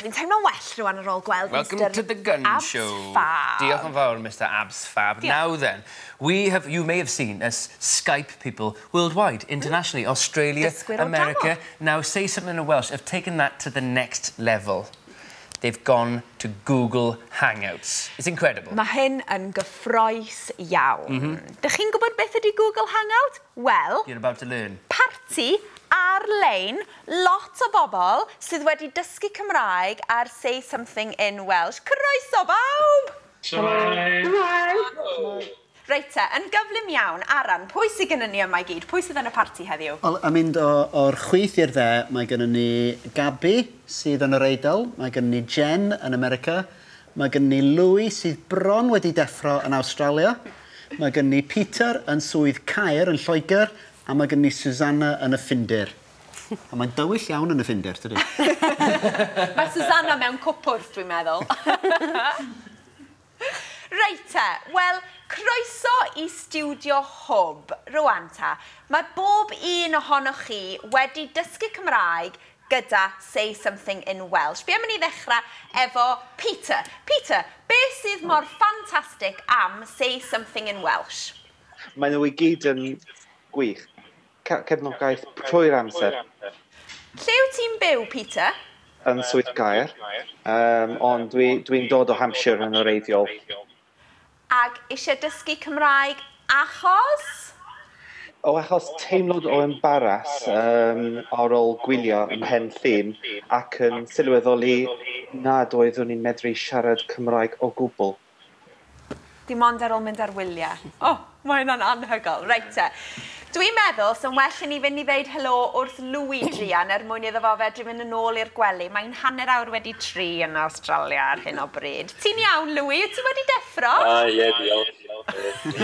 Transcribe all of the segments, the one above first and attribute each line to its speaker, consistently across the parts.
Speaker 1: Dwi'n teimlo'n well rwan ar ôl gweld
Speaker 2: Welcome
Speaker 1: Mr
Speaker 2: to the gun
Speaker 1: Abs
Speaker 2: show.
Speaker 1: Fab.
Speaker 2: Diolch yn fawr, Mr Abs Fab.
Speaker 1: Diolch.
Speaker 2: Now then, you may have seen us Skype people worldwide, internationally, Australia,
Speaker 1: Dysgwyr o
Speaker 2: America.
Speaker 1: dramor.
Speaker 2: Now, Say Something in Welsh have taken that to the next level. They've gone to Google Hangouts. It's incredible.
Speaker 1: Mae hyn yn gyffrous iawn. Dych chi'n gwybod beth ydy Google Hangout? Wel,
Speaker 2: You're about to learn.
Speaker 1: Parti ar-lein, lot o bobl sydd wedi dysgu Cymraeg ar Say Something in Welsh. Croeso bawb! Reit te, yn gyflym iawn, Aran, pwy sydd gennym ni yma i gyd? Pwy sydd yn y parti heddiw?
Speaker 3: Wel, yn mynd o'r chwith i'r dde, mae gennym ni Gabi sydd yn yr Eidal, mae gennym ni Jen yn America, mae gennym ni Louis sydd bron wedi deffro yn Awstralia, mae gennym ni Peter yn swydd Caer yn Lloegr, a mae gennym ni Susanna yn y Ffindir. A mae'n dywyll iawn yn y Ffindir, tydi?
Speaker 1: Mae Susanna mewn cwpwrdd, dwi'n meddwl. Reit te, wel, croeso i Stiwdio Hwb. Rwan ta, mae bob un ohonoch chi wedi dysgu Cymraeg gyda Say Something in Welsh. Be am i ni ddechrau efo Peter? Peter, beth sydd mor ffantastig am Say Something in Welsh?
Speaker 4: Maen nhw i gyd yn gwych. Cefnogaeth trwy'r amser.
Speaker 1: Lle wyt ti'n byw, Peter?
Speaker 4: Yn Swydd Gaer, ond dwi dod o Hampshire yn wreiddiol.
Speaker 1: Ag eisiau dysgu Cymraeg achos?
Speaker 4: O achos teimlad o embaras ar ôl gwylio ym Mhen Llŷn ac yn sylweddoli nad oeddwn i'n medru siarad Cymraeg o gwbl.
Speaker 1: Dim ond ar ôl mynd ar wyliau. O, oh, mae hynna'n anhygoel. Reit te. Dwi'n meddwl, sy'n well i ni fynd i ddeud helo wrth Louis druan er mwyn iddo fo fedru fynd yn ôl i'r gwely. Mae'n 3:30 yn Awstralia ar hyn o bryd. Ti'n iawn, Louis? Wyt ti wedi deffro?
Speaker 5: Ah, ie, diolch.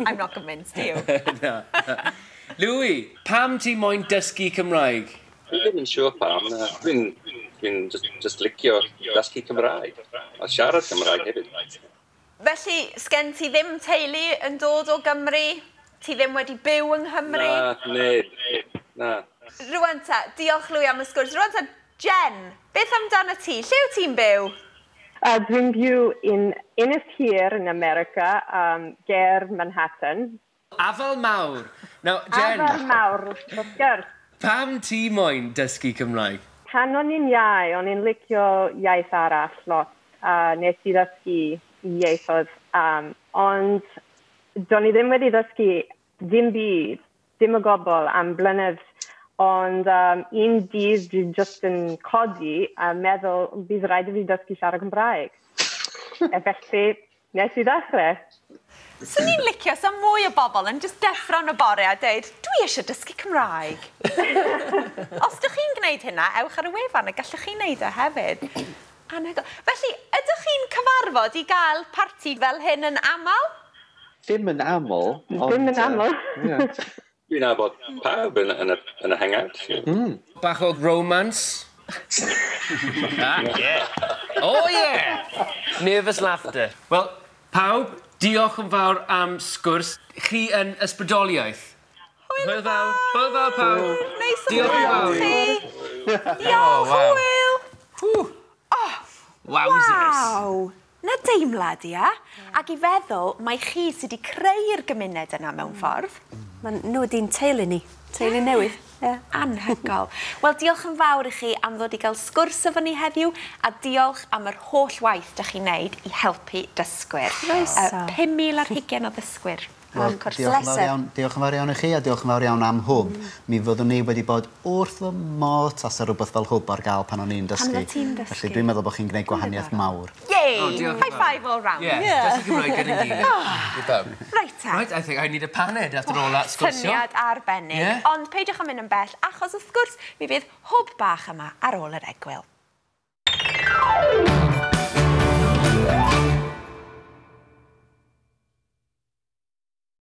Speaker 1: I'm not convinced, you.
Speaker 2: Na. Louis, pam ti moyn dysgu Cymraeg?
Speaker 5: Dwi ddim yn siŵr pam. Na. Dwi'n just licio dysgu Cymraeg. A siarad Cymraeg hefyd.
Speaker 1: Felly, sgen ti ddim teulu yn dod o Gymru? Ti ddim wedi byw yng Nghymru?
Speaker 5: Na, neb. Na.
Speaker 1: Rwan ta, diolch, Louis, am y sgwrs. Rwan ta, Jen, beth amdano ti? Lle wyt ti'n byw?
Speaker 6: Dwi'n byw in Ynys Hir yn America, ger Manhattan.
Speaker 2: Afal mawr. Now, Jen,
Speaker 6: Afal mawr, wrth gwrs.
Speaker 2: Pam ti moyn dysgu Cymraeg?
Speaker 6: Pan o'n i'n iau, o'n i'n licio iaith arall lot, a nes i ddysgu ieithoedd, ond do'n i ddim wedi ddysgu dim byd, dim o gwbl am blynedd, ond un dydd dwi just yn codi a meddwl bydd rhaid i fi ddysgu siarad Cymraeg. A felly, nes i ddechrau.
Speaker 1: Swn i'n licio sa mwy o bobl yn just deffro yn y bore a deud, "Dwi eisiau dysgu Cymraeg." Os ydych chi'n gwneud hynna, ewch ar y wefan a gallwch chi wneud e hefyd. Anhygoel. Felly, ydych chi'n cyfarfod i gael parti fel hyn yn aml?
Speaker 4: Ddim yn aml. Ond,
Speaker 6: Ddim yn aml.
Speaker 4: Ie.
Speaker 5: Dwi'n nabod pawb yn y hangout.
Speaker 2: Bach o romance? Ah, yeah. Oh, yeah! Nervous laughter. Wel, pawb, diolch yn fawr am sgwrs. Chi yn ysbrydoliaeth. Hwyl fawr. Hwyl fawr, pawb.
Speaker 1: Neis o
Speaker 2: Diolch yn
Speaker 1: gweld
Speaker 2: fawr.
Speaker 1: chi. Diolch,
Speaker 2: Oh, wow.
Speaker 1: hwyl.
Speaker 2: Whew. Wowzers.
Speaker 1: Waw! Na deimlad, ia? Ac i feddwl, mai chi sydd wedi creu'r gymuned yna mewn ffordd.
Speaker 7: Mae nhw wedi'n teulu ni, teulu newydd. Yeah.
Speaker 1: Anhygoel. Wel, diolch yn fawr i chi am ddod i gael sgwrs efo ni heddiw a diolch am yr holl waith dych chi'n neud i helpu dysgwyr.
Speaker 7: Croeso.
Speaker 1: 5,020 o ddysgwyr.
Speaker 3: Wel,
Speaker 1: Ar cwrs.
Speaker 3: diolch yn fawr
Speaker 7: Bleser.
Speaker 3: iawn, diolch yn fawr iawn i chi a diolch yn fawr iawn am Hwb. Mi fyddwn ni wedi bod wrth fy modd tasa rhywbeth fel Hwb ar gael pan o'n i'n dysgu.
Speaker 1: Pan oeddet ti'n dysgu.
Speaker 3: Felly dwi'n meddwl bod chi'n gwneud gwahaniaeth mawr.
Speaker 1: Yay!
Speaker 2: Oh, diolch yn
Speaker 1: High
Speaker 2: fawr.
Speaker 1: five all round.
Speaker 2: Yeah, dysgu Cymraeg gyda'n gilydd. I bawb.
Speaker 1: Reit te.
Speaker 2: Right, I think I need a paned after all that sgwrsio.
Speaker 1: Syniad arbennig. Ond peidiwch â mynd yn bell, achos wrth gwrs mi fydd hwb bach yma ar ôl yr egwyl.